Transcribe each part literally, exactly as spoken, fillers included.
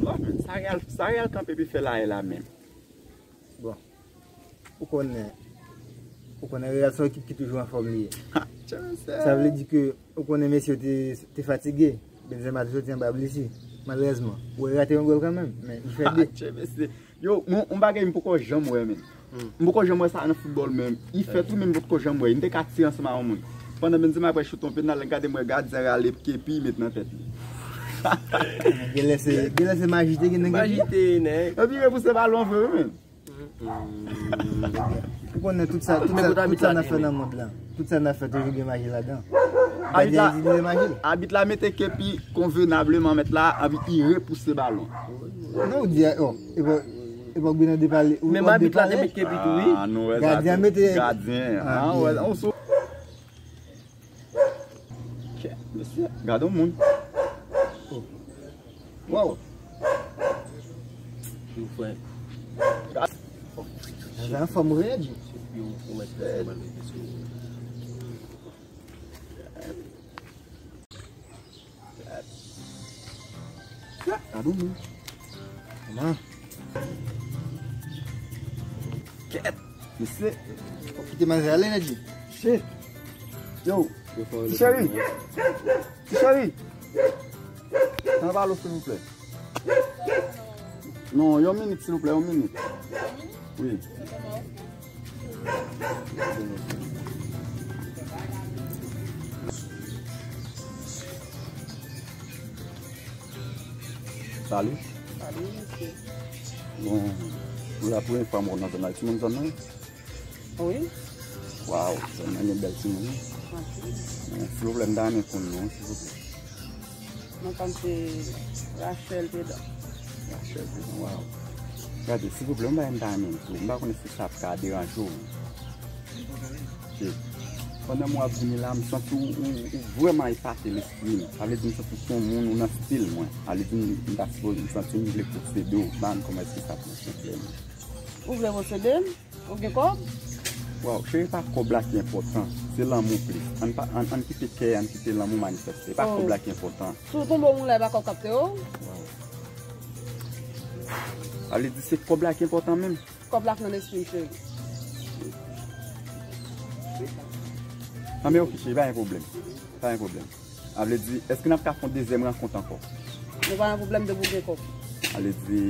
Bon, men, sa Real, sa Real kanpe epi fè la e la menm. Bon. Ou konnen, ou konnen Real se yon ekip ki toujou anfòm li ye. Ha, tchè, mesye. Sa vle di ke ou konnen mesye yo te, te fatige. Benzema te soti anba blesi. Malerezman, ou rate yon gòl kanmenm, men li fè de. Tchè, mesye. Yo, mwen, yon bagay m poko janm wè, men. M poko janm wè sa nan foutbòl, men. Li fèt wi, men m poko janm wè. M te ka tire ansanm a yon moun. Pandan Benzema pral choute yon penal, gade mwen, gadyen rale kepi, met nan tèt li. Genlè se, genlè se maji te gen nan kepi. Maji te, nèg. Epi repouse balon vre wi, men. Ou konnen tout sa, tout sa, tout sa n ap fè nan mond lan. Tout sa n ap fè toujou gen maji ladan. Abit la, gadyen itilize maji l. Abit la mete kepi konvenableman, mèt la, epi li repouse balon. Non, ou di, oh, e pa, e pa Bernard Depalé, ou, men abit la te met kepi tou, wi. Ah, nou wè sa. Gadyen mete. Gadyen. Ah, wè, on sou. Kè, mesye, gade yon moun. Oh. Wow. Yo fè. Sa anfòm rèd. Yo, yo mèt fè mal sou. Gad yon moun. Kòman? Kèt, mesye. Ou kite manzè ale, Nedji? Shit. Yo, ti cheri. Ti cheri. Ann pale, silvouplè. Non, yon minit, silvouplè, yon minit. Wi. Salut. Salut, mesye. Bon, nou la premye fwa m wè w nan zòn nan. Timoun zòn nan? Wi. Waw, zòn nan gen bèl timoun, wi. Mèsi. Bon, silvouplè, m ta renmen konn non w, silvouplè. Non pa m se Rachel Pedan. Rachel Pedan, waw. Gade, silvouplè, yon bagay m ta renmen tou. M pa konnen si sa ap ka deranje w. Ke pandan mwen ap vini la, m santi w, ou, ou vrèman epate lespri m. Sa vle di, m santi w se yon moun, ou nan stil mwen. Sa vle di, m, m ta sipoze, m santi m vle posede w. M pa konn kòman èske sa ap mache klèman. Ou vle posede m? Ou gen kòb? Waw, cheri, pa kòb la ki enpòtan. Se lanmou plis. Ann pa, ann, ann kite kè, ann kite lanmou manifeste. E pa kòb la ki enpòtan. Si w tonbe w moulay, e pa kòb k ap tire w? Waw. Sa vle di se kòb la ki enpòtan menm? Kòb la k nan lespri m, cheri. Anben, ok, cheri, pa gen pwoblèm. Pa gen pwoblèm. Sa vle di, èske n ap ka fè yon dezyèm rankont ankò? Nou pa gen pwoblèm depi w gen kòb. Sa vle di,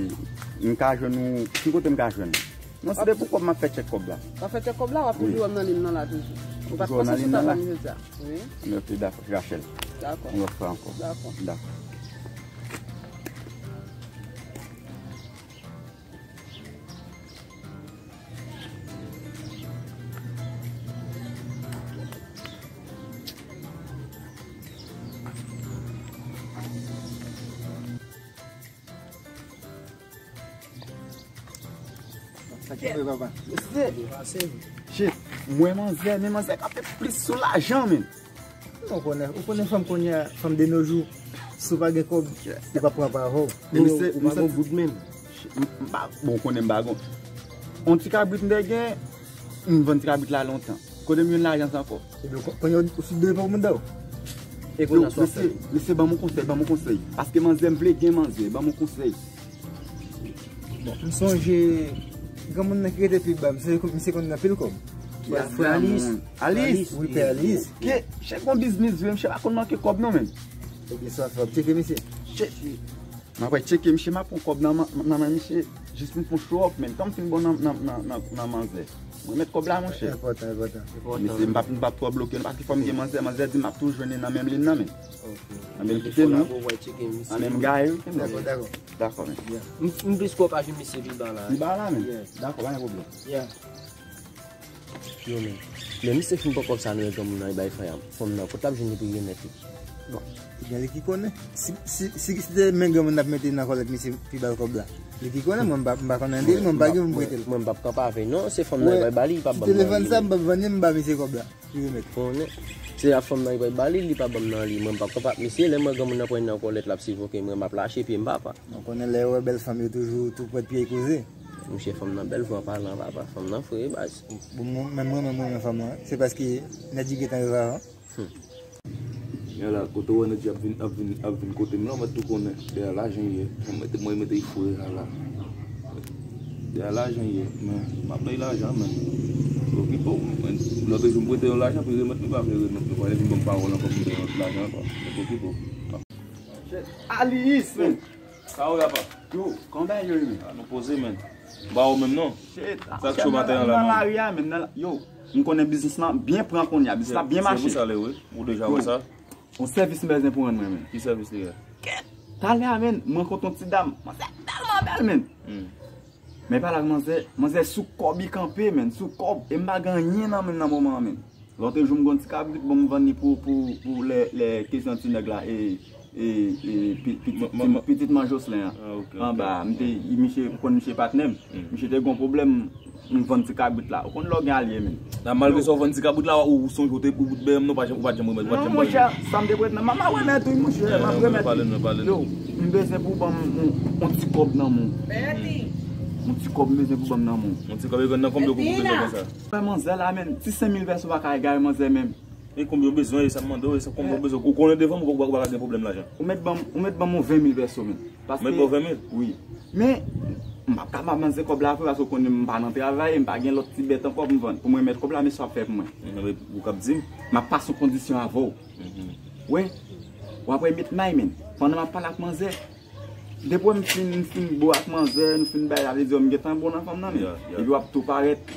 m ka jwenn ou, ki kote m ka jwenn ou? Non, se depi w kòb m ap fè tchèk kòb la. W ap fè tchèk kòb la, w ap toujou wè m nan liy nan la toujou. Ou pa t panse sou sa jodi a? Wi. Anben, ok, dakò, Rachel. Dakò. Yon lòt fwa ankò. Dakò. Dakò. Sa ki vre, papa? Mesye. Shit, mwen manzè, men manzè kanpe plis sou lajan, men. Ou konnen, ou konnen fanm kounye a, fanm de nos jours, si w pa gen kòb, yo p ap pran pa avè w. E misye, ou pa gon goud menm. M, m pa, bon, ou konnen m pa gon. On ti kabrit m te gen, m vann ti kabrit la lontan. Kote m jwenn lajan sa ankò? Ebyen, kounye a ou sou do epa moun da w. E kounye a sa w fè? Mesye, mesye, ban m yon konsèy, ban m yon konsèy. Paske manzè, m vle gen manzè, ban m yon konsèy. Bon, m sonje granmoun nan ki rete pi ba, misye, misye konn gen anpil kòb. Frè Alis. Alis? Wi, Pè Alis. Ke, chèf gon biznis vre, misye pa konn manke kòb non, menm. Ebyen, sa fè w ap tcheke misye. Chèf, m ap tcheke misye, m ap pran kòb nan men, nan men misye, jis pou m fè show off, menm. Kan m fin bon nan, nan, nan, nan, nan manzè. Mwen met kòb la, monchè. Enpòtan, enpòtan. Mesye, m p ap, m p ap twò bloke non, paske fò m gen manzè, manzè di m ap toujou jwenn nan menm liy nan, men. Ok. Anben, m kite nou. Anben, m gaye, wi. Dakò, dakò. Dakò, men. M, m plis kwè w pa jwenn misye pi ba la. Pi ba la, men? Yeah. Dakò, pa gen pwoblèm. Yeah. Yo, men. Men misye fin pran kòb sa nan men granmoun nan, li bay fanm nan. Fanm nan, kote l ap jwenn li pou li remèt li? Bon, ebyen, li ki konnen. Si, si, si, si se te men granmoun n ap mete nan kòlèt misye pi ba l kòb la. Li ki konnen, mwen m pa, m pa konnen de li, mwen m pa gen pou m prete l. Mwen m p ap kanpe avè l non, se fanm nan li pral ba li, li p ap ban m nan li. Si te te vann sa, m p ap vann li, m ba misye kòb la. Li remèt. Konnen. Se a fanm nan li pral ba li, li p ap ban m nan li. Mwen m p ap kanpe ak misye, lè m wè granmoun nan pran nan kòlèt, l ap sivoke mwen, m ap lache pye m, papa. Ou konnen lè yo wè bèl fanm, yo toujou tou prèt pye koze. Monchè, fanm nan bèl, fò w pale, papa. Fanm nan fre, baz. Bon, mwen, menm mwen, mwen, mwen, fanm nan, se paske Nèdi gentan rive avan. Hmm. Men la, kote w wè nèg ap vin, ap vin, ap vin kote m la, w mèt tou konnen. Dèyè lajan ye. Mwen mete, mwen mete fre a la. Dèyè lajan ye. Men, m ap bay lajan, men. Okipe w. Mwen, lòt jou m prete yon lajan, pou l remèt li, pa vle remèt li. Fò l vin ban m pawòl ankò pou l remèt lajan ankò. Okipe w. Alice, men. Sa ou ye, apa? Yo, kòman bagay yo ye, men? A, nou poze, men. M pa wè w menm, non. Shit, sa k cho maten an la, nan lari a, men, nan la, yo, m konnen biznis lan byen pran kounye a, biznis la byen mache. Se pou sa l ye, wi. Ou deja wè sa? Yon sèvis m bezwen pou rann mwen, men. Ki sèvis li ye? Kèt! Talè a, men, m rankontre yon ti dam. Manzè tèlman bèl, men. Hmm. Men pale ak manzè, manzè sou kòb li kanpe, men, sou kòb. E m pa gen anyen nan men m nan moman an, men. Lòt jou m gen yon ti kabrit, bon, m vann li pou, pou, pou lè, lè kesyon ti nèg la, e, e, e, pi-, pitit, pitit man Jocelyn an. Ah, ok, ok. Anba, m te, misye, ou konn misye patnè m. Mm. Misye te gen yon pwoblèm, m vann ti kabrit la. Ou konn lè w gen alye, men. Nan, malgre sa, w vann ti kabrit la, ou sonje w te, ou te bèm, non, pa janm, ou pa janm remèt, ou pa janm remèt. Non, monchè, sa m te prete nan, m ap remèt, wi, monchè, m ap remèt. Pale nou, pale nou. Yo, m bezwen pou ban m yon, yon ti kòb nan men w. Yon ti kòb m bezwen pou ban m nan men w. Yon ti kòb, e nan konbyen w bezwen konsa? Frè manzè la, men, ti senk mil pèso pa ka egare manzè menm. E konbyen w bezwen, e sa m mande w, e sa konbyen w bezwen. Ou konnen devan m, ou pa, ou pa ka gen pwoblèm lajan. Ou mèt ban m, ou mèt ban m yon ven mil pèso, men. Paske, mèt ba w ven mil? Wi. Men, m p ap ka ba manzè kòb la vre, paske ou konnen m pa nan travay, m pa gen lòt ti bèt ankò pou m vann. Pou mwen mèt kòb la, men sa w ap fè pou mwen. Mhm, men ou k ap di m. M ap pase yon kondisyon avè w. Mhm. Wè, w ap wè met may, men. Pandan m ap pale ak manzè, depi w wè m fin, m fin bo ak manzè, nou fin bay, sa vle di w m gentan bon nan fanm nan, men. Yeah, yeah. Epi w ap tou parèt,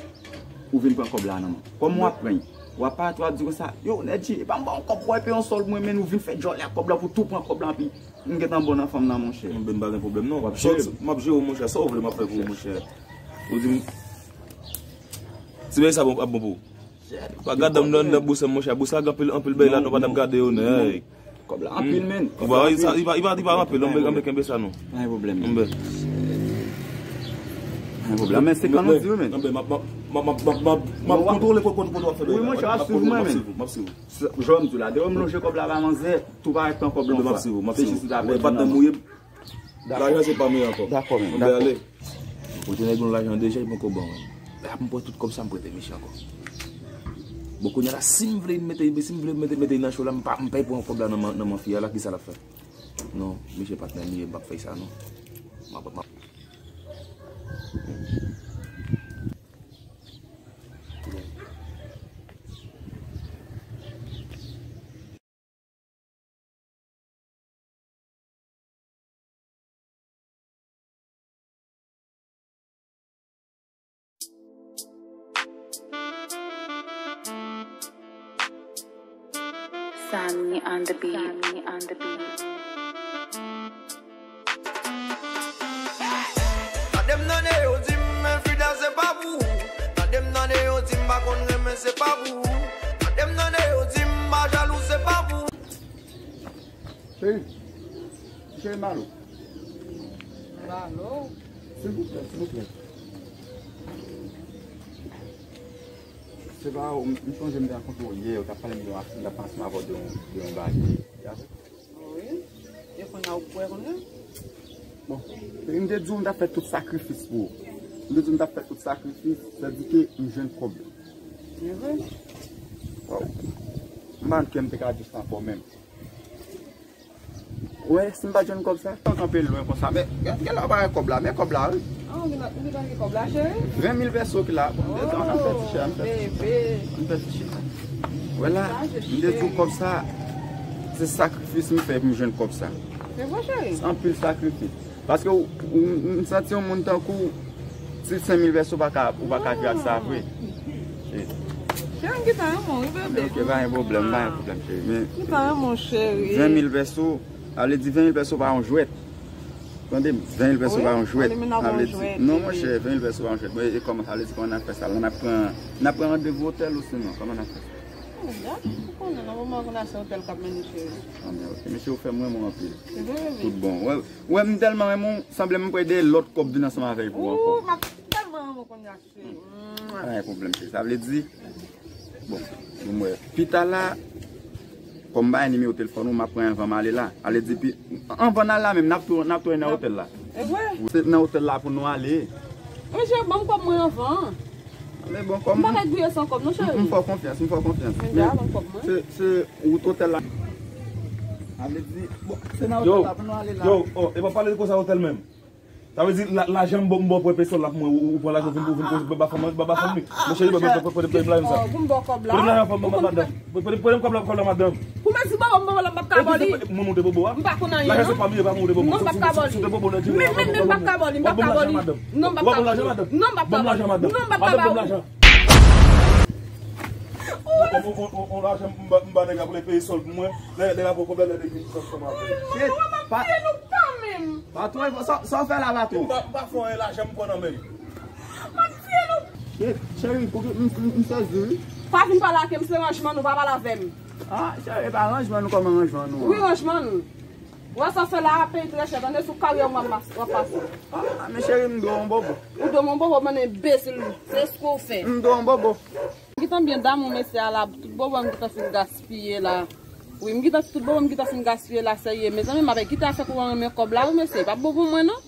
ou vin pran kòb la nan men. Kòman w ap pran l? W ap parèt, w ap di konsa, yo, Nedji, epa m ba w kòb, bò, epi yon sòl mwen, men ou vin fè djòlè ak kòb la pou tou pran kòb la, epi m gentan bon nan fanm nan, monchè. Mwen menm pa gen pwoblèm, non. W ap jere. M ap jere w, monchè. Sa w vle, m ap fè pou ou, monchè. Ou di m, ti bagay sa bon, ap bon pou ou. Pa gade m nan, nan bous, monchè. Bous la gen anpil, anpil bagay la, nou pa t ap gade yo, non. Kòb la anpil, men. Kòb la anpil. Li pa, li pa, li pa anpil, non, men, men kenbe sa, non. Pa gen pwoblèm, men. Pa gen pwoblèm. Men se kan nou di, men. M ap kontwole kote w ap fè bagay la. Wi, monchè, w ap swiv mwen, men. M ap swiv ou, m ap swiv ou. Jan m di w la, depi m lonje kòb la ba manzè, tou parèt pran kòb la ankò. M ap swiv ou, m ap swiv ou. Lajan se pa mwen ankò. Dakò, men, dakò. Ou te nèg yon lajan deja, epi ankò ban mwen. Ap m pran tout kòb sa m prete misye ankò. Bon, kounye a la, si m vle mete, si m vle mete, mete nan cho la, m pa, m pèy pran kòb la nan men, nan men fi a la, kisa l ap fè? Non, misye patnè m ye, m p ap fè sa, non. M ap, m ap. Sammy on the beat. Sammy on the beat. Tande m tande yo di m men Frida se pa pou ou. Tande m tande yo di m pa konn renmen se pa pou ou. Tande m tande yo di m pa jalou se pa pou ou. Cheri, cheri Malo. Malo. Silvouplè, silvouplè. Se pa ou, m, m sonje m te rankontre w yè, ou t ap pale m de yon aksidan, m t ap pale ansanm avè w de yon, de yon bagay. Wi. E kounye a ou kwè kounye a? Bon, m te di w m t ap fè tout sakrifis pou ou. M te di w m t ap fè tout sakrifis, sèdike m jwenn kòb yo. E vre? Waw. M pa konn kè m te ka di w sa ankò menm. Ou wè, si m pa t jwenn kòb sa, m kanpe lwen konsa. Men, gen, gen lè w pa wè kòb la, men kòb la, wi. Ah, ou gentan, ou gentan gen kòb la, cheri? Ven mil pèso ki la. Bon, m te di, ann fè ti chè, ann fè ti chè. Ann fè ti chè. Wè la, m te di w kòb sa, se sakrifis m fè pou m jwenn kòb sa. Se vre, cheri? Se anpil sakrifis. Paske ou, ou, m santi yon moun tankou w, ti senk mil pèso pa ka, ou pa ka viv ak sa vre. Cheri, m gentan renmen w, wi, bebe. Ok, pa gen pwoblèm, pa gen pwoblèm, cheri. Men, m gentan renmen w, cheri. Ven mil pèso, sa vle di ven mil pèso pa yon jwèt. Tande m, ven mil pèso pa yon jwèt. Sa vle di, non, monchè, ven mil pèso pa yon jwèt. Bon, e kòman, sa vle di kòman n ap fè sa la? N ap pran, n ap pran randevou otèl ou sinon, kòman n ap fè sa? Ou konnen, nan moman an, kounye a se otèl k ap mennen, cheri. Ah, men ok. Mesye, ou fè m renmen w anpil. Se vre, bebe. Tout bon. Wè, wè, m tèlman renmen w, sanble m prale lòt kòb vin ansanm avè l pou ankò. Ou, m ap tèlman renmen w kounye a, cheri. Pa gen pwoblèm, cheri. Sa vle di, bon, nou m wè. Pita la, kòm m pa gen nimewo telefòn ou, m ap pran anvan m ale la. Ale di, pi, anvan n al la menm, n ap tou, n ap tounen nan otèl la. E vre? Se nan otèl la pou nou ale. Mesye, ban m kòb mwen anvan. Men bon, kòm m pa ka griye san kòb, non, cheri. M fè w konfyans, m fè w konfyans. Men, men se, se wout otèl la. Sa vle di, bon, se nan otèl la pou nou ale la. Yo, oh, e pa pale konsa otèl menm. Sa vle di, la, lajan m ba w pou peye sol la pou mwen, ou, ou pran lajan ou vin, ou vin koze ba fanm, ba, ba fanm li. Mon cheri, ba, ba, ba, ba, ba, lajan sa. Pou m ba w kòb la. Pou m lajan, pou m, madanm. Pou m, pou m kòb la, kòb la, madanm. Pou mwen di bobo, m bobo la, m p ap ka ba w li. Mwen monte bobo a. M pa konn anyen, non. Lajan se pa m ye, pa monte bobo. Non, m p ap ka ba w li. Sou te bobo, lè di. Men, men, men, m p ap ka ba w li, m p ap ka ba w li. Non, m p ap ka ba w li. Non, m p ap ka ba w li. Non, m p ap ka ba w li. On, on, on, on lajan m ba, m ba nèg la pou l peye sol pou mwen. Nèg, nèg la pran pwoblèm, nèg la gen sòt sòt avè. Shit, pa, patwon, sa, sa w fè la, patwon? M pa, m pa fè anyen, lajan m pran nan men l. Shit, cheri, pou ki m, m, m sezi, wi. Pa vin pale ak m, se ranjman nou, pa pale avè m. Ah, cheri, e pa ranjman nou, kòman ranjman nou an? Wi, ranjman nou. Wè sa w fè la, peyi trè chè, tande, sou karyè w m ap mas-, w ap pase. Ah, men cheri, m dwe w yon bobo. Ou dwe m yon bobo, bann enbesil, se sa w fè. M dwe w yon bobo. M gentan byen damou mesye a la, tout bobo m gentan fin gaspiye la. Wi, m gentan, tout bobo m gentan fin gaspiye la, serye. Mezanmi, m ap kite afè kou renmen kòb la, wi, mesye, pa bon pou mwen, non.